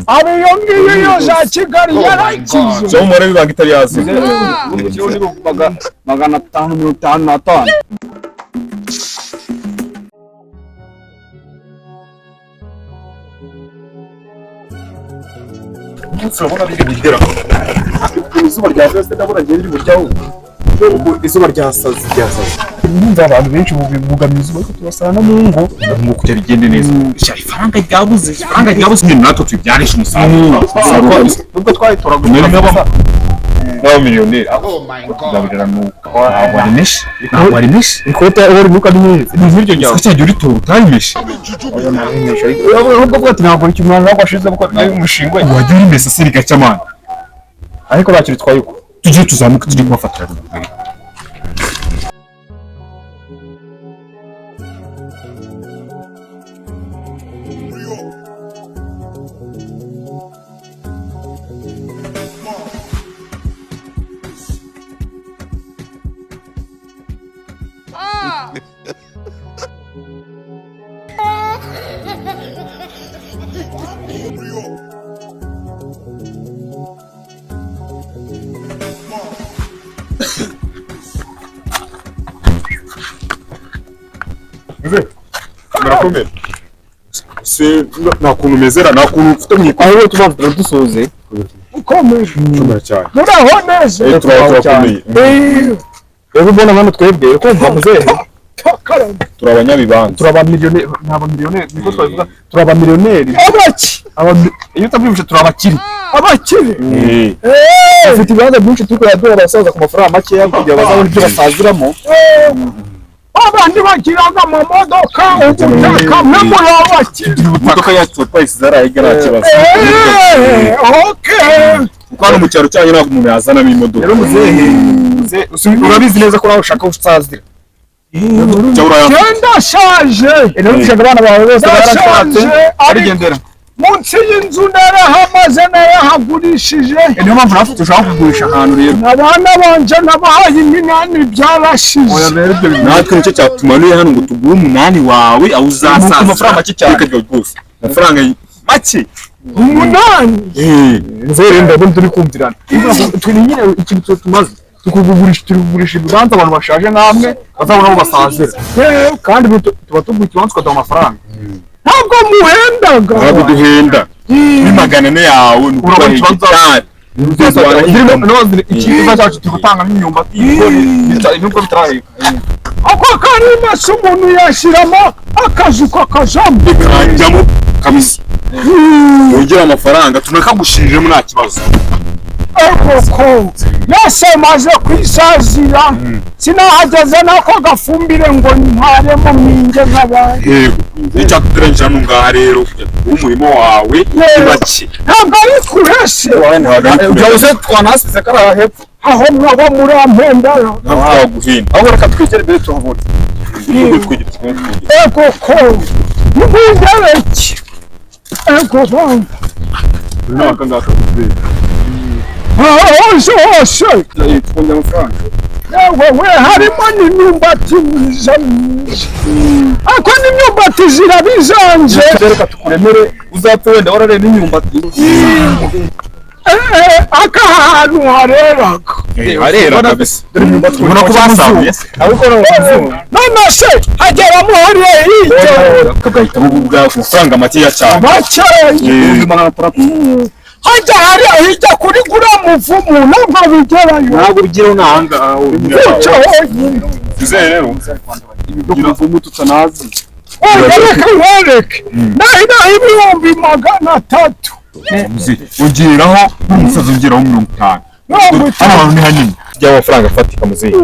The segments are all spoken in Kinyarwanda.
Abo iyo ngiyo yo za Kigali yarakize. Shyiramo umubare w'ibanga itari yazima. Ikiro ni 555. Urabona biri bugera. Izuba ryavuye se, ndabona ngiye biri buryaho. Izuba ryasaze, ryasaze. Ndumva abantu benshi bugamye izuba, ariko tubasana no mu ngo. Ngo kugira bigende neza. Sha, ifaranga ryabuze, ifaranga ryabuze nyine, natwe tubibyarisha umusaruro. Nubwo twayitoraguye. Tumere n'abamiliyoneri. Tuzabirira nuko. Ntabwo ari menshi. Ntabwo ari menshi. Ikote uhora inuka ni mwiza, ni nk'iryo ryawe. Ese cyagiye uritora utayimeshe? Ahubwo avuga ati ntabwo icyo umwana ntabwo ashize kuko ari umushinga we. Wajya urimesa se rigacya mani. Ariko ntacyo bitwaye uko. Tujye tuzamuka tujye kubafatira. Murakomeye. Se nta kuntu umezera, nta kuntu ufite mu ikote. Ahubwo tubanza turadusuhuze. Ukomeje. Ukomeye cyane. Muraho neza. Eh, turakomeye. Rero ubona hano twebwe kumva muzehe. Takarama. Turi abanyabibanza. Turi abamiliyoneri, ni abamiliyoneri niko twabivuga, turi abamiliyoneri. Abaki. Iyo utabyumvise, turi abakire. Abakire. Eh, Dufite ibibanza byinshi turi kujya abasaza ku mafaranga makeya kugira bazabone ibyo basaziramo. Abandi bagiraga amamodoka, ubutaka, mwe muri abakire. Imodoka yacu twayisize hariya hirya, nta kibazo. Eh, okay. Kuko hano mu cyaro cyanyu ntabwo umuntu yazanamo imodoka. Rero muzehe, urabizi neza ko nawe ushaka aho usazira. Cyangwa urayafite. Genda shaje. Rero ushaka abana bawe bose barashatse Ndashaje ariko barigendera. Munsi y'inzu narahamaze, narahagurishije. Niyo mpamvu natwe dushaka kugurisha ahantu rero. Abana banje nabahaye iminani, byarashize. Oya, rero ibyo bintu Natwe nicyo cyatumanuye hano ngo tuguhe umunani wawe aho uzasaza. Ku mafaranga make cyane. Reka rwose. Amafaranga make. Umunani. Eh, muzehe, rero ndabona turi kumvirana. Turi nyine ikintu tumaze tukugurisha, turi kugurisha ibibanza abantu bashaje nk'amwe bazabona aho basazira. Kandi tuba tuguha ikibanza ukaduha amafaranga. Ntabwo muhendaga. Ntabwo duhenda. Ni 400 yawe ni Urabona ukubaha ikibanza- igitari. Icyiza cyacu turi gutanga n'imyumbati, ibigori nubwo bitaraheka. Ako karima se umuntu yashyiramo akazu kakajamo? Kajyamo kabisa. Wongera amafaranga tunakagushirijemo, nta kibazo. Koko yose maze kwisazira, sinahageze n'ako gafumbire ngo ntwaremo mpinge nk'abandi. Yego. Nicyakuturangije hano ngaha rero kugira tuguhe umurimo wawe ni make. Ntabwo ari kure se? Byose twanasize kariya hepfo. Aho mwaba murampendara. Ntabwo twaguhinda. Ahubwo reka twigere imbere tuhabone. Twigire, twigire, twigire. Ego ko nibundereke, ego banga. N'aka ngaka. Aho hose hose. Twongera amafaranga. Yewe we, harimo n'imyumbati myiza myiza, ariko n'imyumbati zirabizanze. Reka tukuremere, uzapfe wenda warareye n'imyumbati. Aka hantu hareraga. Harera kabisa. Dore imyumbati. Ubona ko basaruye se? Ariko None se hageramo hariya hirya? Tugahitamo ubwawe ku mafaranga makeya cyane. Makeya. 600,000. Hajya hariya hirya kuri guriya muvumu, ntabwo bigerayo. Ntabwo bigeraho n'ahangaha. Guca honyine. Tuzehe rero. Ibyo kuvumu tutanazi. Oya, reka nkwereke, naho 300,000. Ongeraho n'umusaza, ongeraho 50. Mirongo Hano itanu. hantu ni hanini. Ry'amafaranga afatika, muzehe.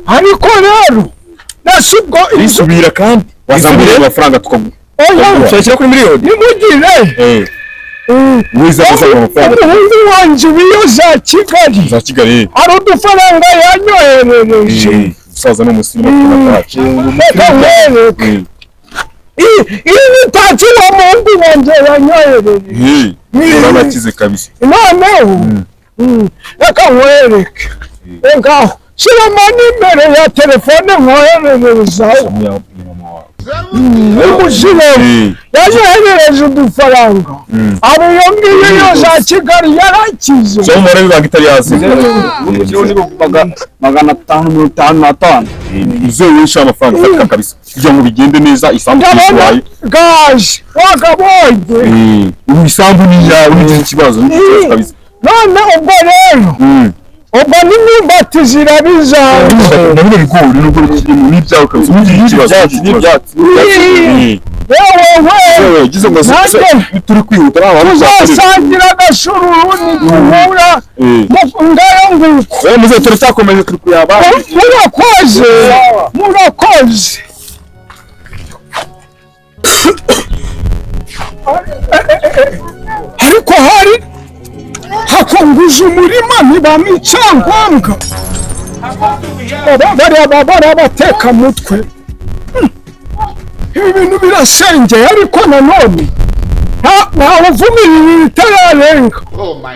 Ariko rero nasi ubwo inzu Risubira kandi wazamura amafaranga tukaguha. Oya. Tuyashyira kuri miliyoni. Nimugire. Eh. Wiza uzabona amafaranga. Umuhungu wanjye ibiyo za Kigali Za Kigali. hari udufaranga yanyoherereje. Eh, umusaza ni umusirimu atacu. Reka nkwereke, iyi ni uwo muhungu wanjye yanyoherereje. Eh, urabakize kabisa. Noneho reka nkwereke. Ngaho shyiramo nimero ya telefone nkohererezaho. Samu ya mama wawe. N'umujirevu yayoherereje udufaranga abo iyo ngiyo yo za Kigali yarakize. So umubare w'ibanga itari hasi. 555. Muzehe wishyura amafaranga afatika kabisa kugira ngo bigende neza. Isambu Ndabona tuyitwaye. gaje wagabonye. Ubu isambu ni iyawe, ntugire ikibazo, ntugire ikibazo kabisa. None ubwo rero ubwo n'imyumbati zirabizanje. Na bino bigori nubwo bikirimo n'ibyawe kabisa, ntugire ikibazo, ntugire ikibazo. Yewe we. Yewe ugize ngo Nanjye- turi kwihuta nta bantu Tuzasangira agashururu nituhura ngayo nguko. Eh, muzehe turacyakomeje, turi kuyaba. Murakoze, murakoze. Ariko hari hakunguza umurima ntibampa icyangombwa. Bariya bari abatekamutwe. Ibi bintu birasengeye, ariko nanone ntawe uvumirira ibitararenga.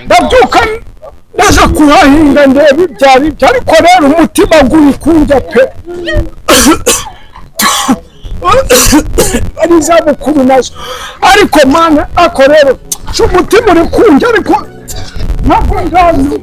Ndabyuka ndaza kuhahinga ndeba ibyo ari byo, ariko rero umutima guri kundya pe, ari izabukuru nazo. Ariko mana, ako rero si umutima uri kundya, ariko ntabwo ndazi.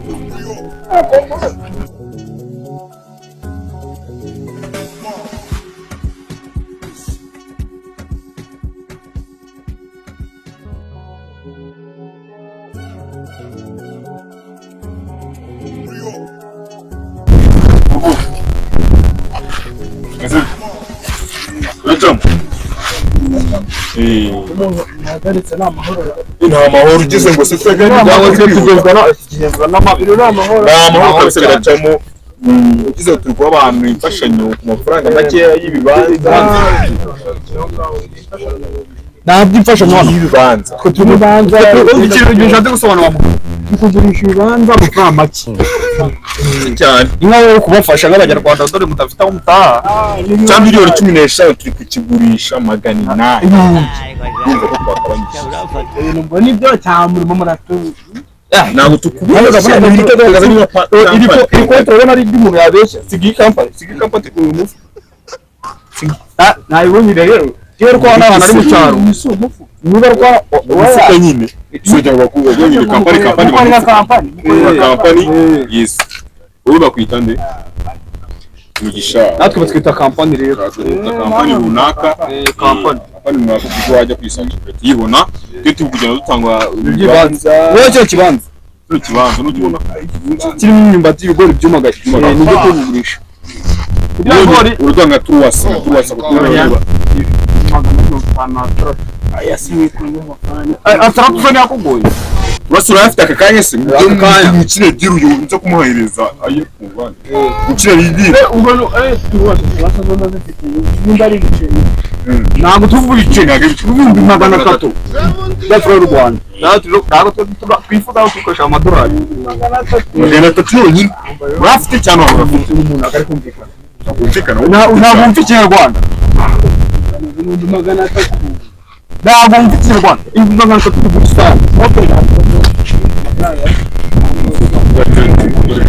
Nta mahoro ugize ngo se twebwe Cyangwa se tugezwa na tugezwa n'amabiro n'amahoro. Nta mahoro kabisa, biracamo. Ugize ngo turi guha abantu imfashanyo ku mafaranga makeya y'ibibanza. Nta by'imfashanyo hano. Y'ibibanza. Ibibanza. Ikintu gishatse gusobanura mu kugurisha ibibanza amafaranga make cyane. Inka yo kubafasha nk'abanyarwanda, dore mudafite aho mutaha. Cya miliyoni 15 turi kukigurisha 800. Urumva ko twakabanyije. Ibintu nibyo cyangwa murimo muratuza? Ntabwo tukubeshya, ni ibitagaragaza niba Iri konti urabona ari iry'umuntu yabeshya. Siga iyi kampani, siga iyi kampani uyu munsi nayibonye rero. Niba rwa n'ahantu ari mu cyaro, niba rwa umufuka nyine kugira ngo bakubone nyine kampani, kampani. Mukorera kampani. Kampani, yes. Wowe bakwita nde? Mugisha. Natwe batwita kampani rero. Batwita kampani runaka. Kampani. Kampani runaka, kuko wajya kwisanga ugahita twe turi kugenda dutanga Iby'ibanze. Wowe cyo kibanza. Kino kibanza nugibona. Kirimo imyumbati, ibigori byumagaye. Byumagaye. Nibyo turi kugurisha. Ibigori urutanga turuwasa, turuwasa kuko 556. Aya si wikunze amafaranga. Atandatu zo ntiyakugoye. Urasa urayafite aka kanya se? Aka kanya. Umukire diri uyu nza kumuhereza aye ku ngwane. Umukire diri. Ubwo rwose tubasha zo zifite nimba ari ibiceri. Ntabwo tuvuga ibiceri, Ntabwo ibiceri. 300,000 by'amafaranga y'u Rwanda. Ntabwo twifuza aho dukoresha amadolari. 300 yonyine. Urafite cyane waba urafite. Umuntu akari kumvikana. Kumvikana. Ntabwo wumva ikinyarwanda. 300,000. Ntabwo wumva ikinyarwanda. 300,000 kugura isambu.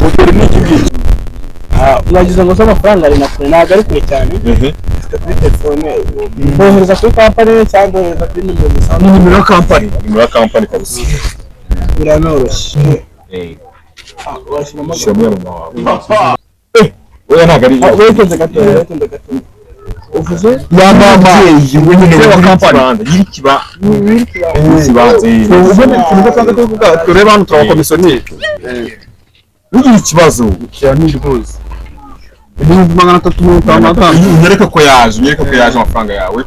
Hoteli ni iki ngiki. Mwagize ngo se amafaranga ari na kure? Ntabwo ari kure cyane. Mfite kuri telefone, bohereza kuri kampani cyangwa bohereza kuri nimero zisanzwe. Ni nimero ya kampani. Nimero ya kampani kabisa. Biranoroshye. Washyiramo. Shyiramo ya mama wawe. Oya, ntabwo ari. Wetenze gato, wetenze gato, uvuze Ya mama. We nyine wa kampani. Nyiri kibanza. Ubwo ni ikintu twanze kuvuga, tureba hano turabakomisiyoneri. Ugira ikibazo. Cyane rwose. 355,000. Unyereke ko yaje, unyereke ko yaje amafaranga yawe.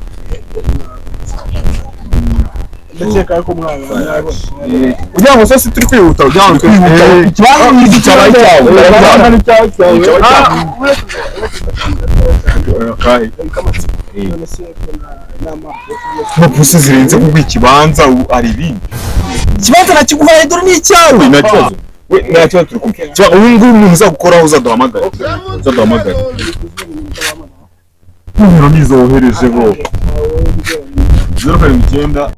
Ndakeka ko umwana yabona. Kugira ngo se turi kwihuta, kugira ngo Kwihuta. Ikibanza ni Cyabaye cyawe. Ikibanza ni cyawe cyawe. Akahe. None se ko nama Impapuro zirenze kuguha ikibanza ari ibindi. Ikibanza nakiguhaye, dore ni icyawe. Nta kibazo. We nta kibazo, turi kumwe. Ubu ngubu umuntu uzagukoraho uzaduhamagare. Uzaduhamagare. Nimero nizo woherejeho. 079.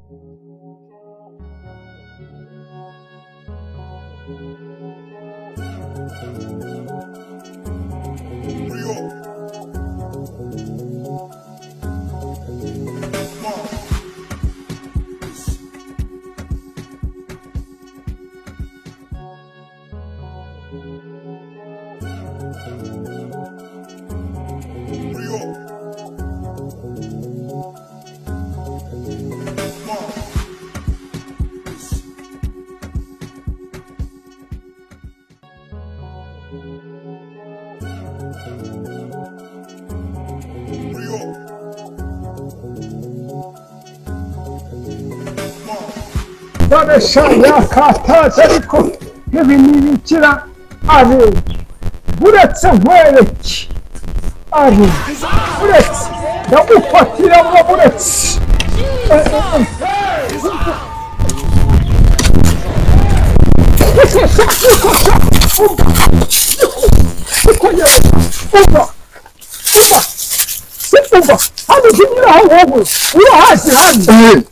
Yakataje ariko ibi ntibikira ari buretse nkwereke ari buretse ndagufatiramo buretse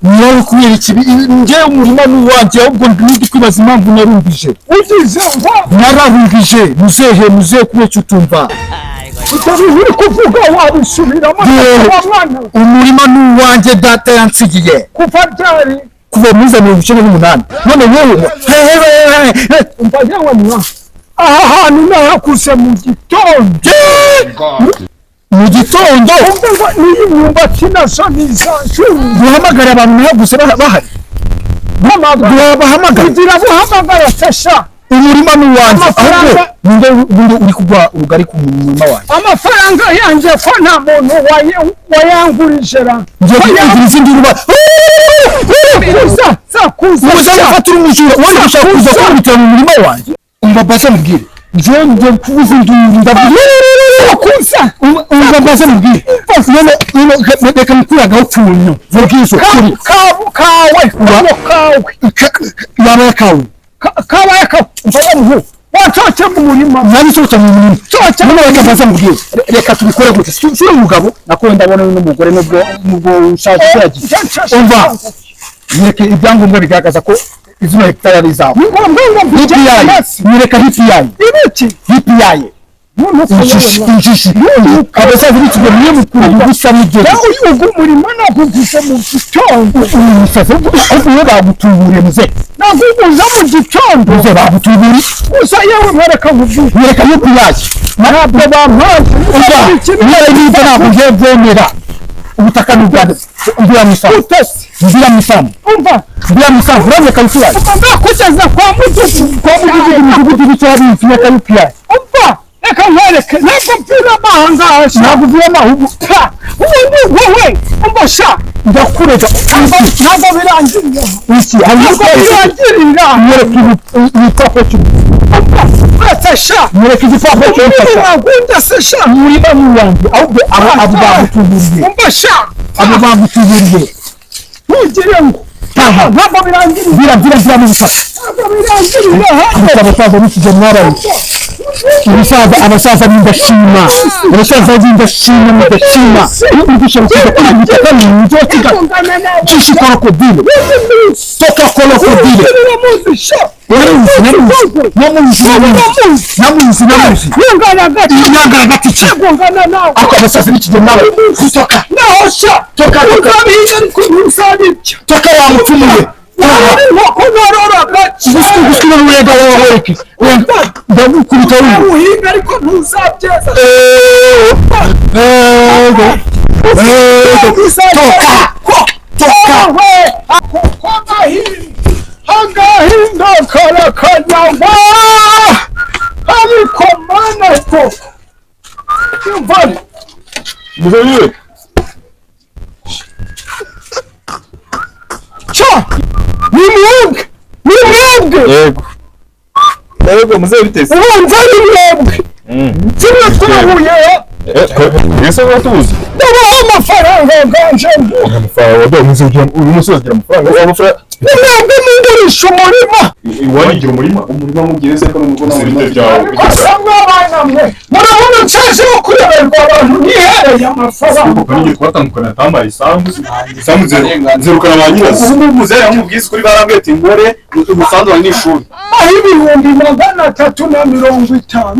Nawe kubera ikibi njye umurima ni uwanjye ahubwo ndi kwibaza impamvu narumbije. Ugize ngo nararumbije muzehe muzehe kubera icyo utumva. Ibyo uri kuvuga wabisubiramo mwana. Umurima ni uwanjye data yansigiye. Kuva ryari? Kuva muri 1998. None wowe umva yewe mwana, aha hantu nahakuze mu gitondo. Mu gitondo n'iyi myumbati nazo ni izacu. Guhamagara abantu gusa bahari. Guhamagara. Kugira guhamagara sasha. Umurima ni uwanjye. Ahubwo uri kugwa ubugari ku murima wanjye. Amafaranga yanjye ko nta muntu wayangurije ra. Ngiye kugira izindi ruba. Kuza kuza. Uza gufatira umujura wari gushaka kuza kubitira mu murima wanjye. Umva basa mubwire. Ngiye kuvuza induru ndabwira. Kuza. Umva basa mubwire. None reka mukuragaho utuntu. Vugisho kuri. Kawe. Kawe. Yaba kawe. Kawe kawe. Mva wacoce mu murima. Nari soca mu murima. Coce. None reka basa mubwire. Reka tubikore gutya. Si umugabo nako ndabona n'umugore nubwo ushaje yagiye. Umva. Nyereke ibyangombwa bigaragaza ko izo hegitari ari izawe. Ni ngombwa ngo mbijyane. Nyereka HPI. Ibiki? HPI. Injishi. Abasaza b'ikigo niyo mukuru gusa mugere. Uyu murima naguguze mu gitondo. Umusaza uwo bagutuburiye muze. Naguguze mu gitondo. Muze bagutuburiye. Gusa yewe mwereka nkubwire. Nyereka HPI. Ntabwo bampaye. Umva. Niba ntabwo ngiye byemera. Ubutaka ni ubwanjye. Mbwira mu isambu. Mbwira mu isambu. Umva. Mbwira mu isambu. Uranyereka HPI. Umva ndakugeza kwa mudugudu. Kwa mudugudu mudugudu bityo hari nyereka HPI. Umva. Reka nkwereke. Ntabwo mvira amahanga. Ntabwo mvira amahanga. Ubu wowe umva sha. Ndakurega. Ntabwo birangirira. Iki ntabwo birangirira. Nyereka igipapuro Umva. Uretse sha. Nyereka igipapuro cy'ubutaka. Nagunda se sha. Umurima ni uwanjye. Ahubwo abo bagutuburiye. Umva sha. Abo bagutuburiye. Ntugire ngo. Ntabwo birangirira. Mvira mu butaka. Ntabwo birangirira. Abasaza b'ikigero mwabaye. Abasaza abasaza b'indashima. Abasaza b'indashima mudashima. Ugushaka kujya ubutaka ni mujyi wa Kigali. Jishi krokodile. Toka krokodile. Namuzi. Nyangana gati. Ako abasaza b'ikigero mwabaye. Toka. Naho sha. Toka. Toka wa mupfumuye. Inkoko nororaga. Gusa urega wowe iki? Ndagukubita wowe. Uhinga ariko ntuzabyeza. Toka. Toka. Agahinda karakanyagwa. Ariko mana ko. Imvane. Muzehe. Cha. Ni mwebwe. Ni mwebwe. Yego. Yego muzehe biteze. Ubanza ari mwebwe. Kimwe twahuye. Ese watuzi. Ndabaha amafaranga ganje. Amafaranga waduha muzehe ugira uyu musozi agira amafaranga. Amafaranga. Ni mwebwe mungurisha umurima. Iwanyu umurima. Umurima mugereze ko n'umugore Umurima byawe. Asa mwabana mwe. Murabona nshaje wo kureberwa abantu nihereye amafaranga. Kuko n'igihe twatandukanye atambaye isambu. Isambu zirukana ba nyirazo. Ubu ngubu muzehe yamubwiye kuri barambwiye ati ngore umusanzu wawe ni ishuri. Aho 350,000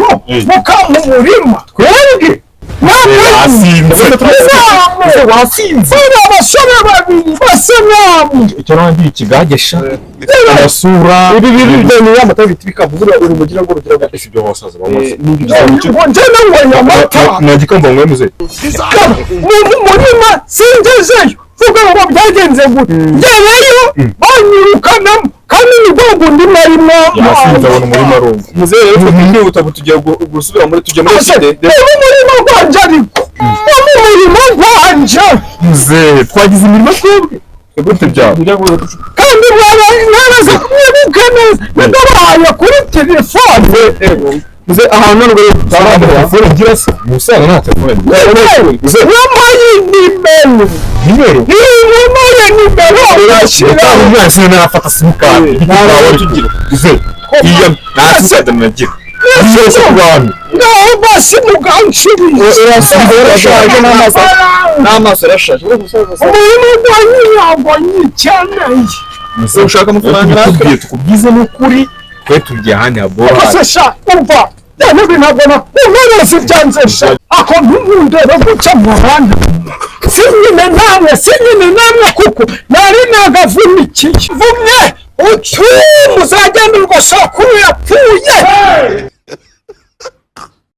mukampa umurima. Twebwe. Wasinze. Wasinze. Bari abasore babiri basa namwe. Icyo nawe ikigagesha amasura. Ibi bintu bijyanye n'amata bita bikavura urumogi narwo rugira ngo Ese ibyo basaza bamaze Ngo njye nanyweye amata. Nta gikombe wanyweye, muze? Mu murima singezeyo, vuga ngo byagenze gute? Ngereyo banyirukanamo, kandi ni bwo bundi narimo. Yasinze, abona umurima arumva. Muzehe rero, twe twihuta ubu tugiye gusubira muri, tujya muri Ese site. ni umurima gwanje, ariko ni umurima gwanje. Muzehe, twagize imirima twebwe? Twebwe tubyara. Kandi mwaraza mwibuke neza, ndabahaye kuri telefone. Muzehe, ahantu ntabwo Nta telefone ngira se musaza, nta telefone ngira. Muzehe. Wampaye nimero. Nimero? Wampaye nimero urashyiraho. Umwana sinarafata simukadi. Ntabwo tugira. Muzehe, iya nta simukadi nagira. Yose ku bantu. Ngaho basi muganshirize. Urashaje n'amaso, n'amaso arashaje. Umurima gwanyu ntabwo nyikeneye. Muzehe, Ushaka amafaranga natwe? Tubwiye tukubwize n'ukuri, twe tugiye ahandi habora. Ese sha, umva, ya ntebe ntabwo na umworozi byanze sha, ako ntumundebe gutya mu bantu, si nyine namwe, si nyine namwe, kuko nari nagavunikiye vumye utu muzagenda urwo sokuru yapfuye.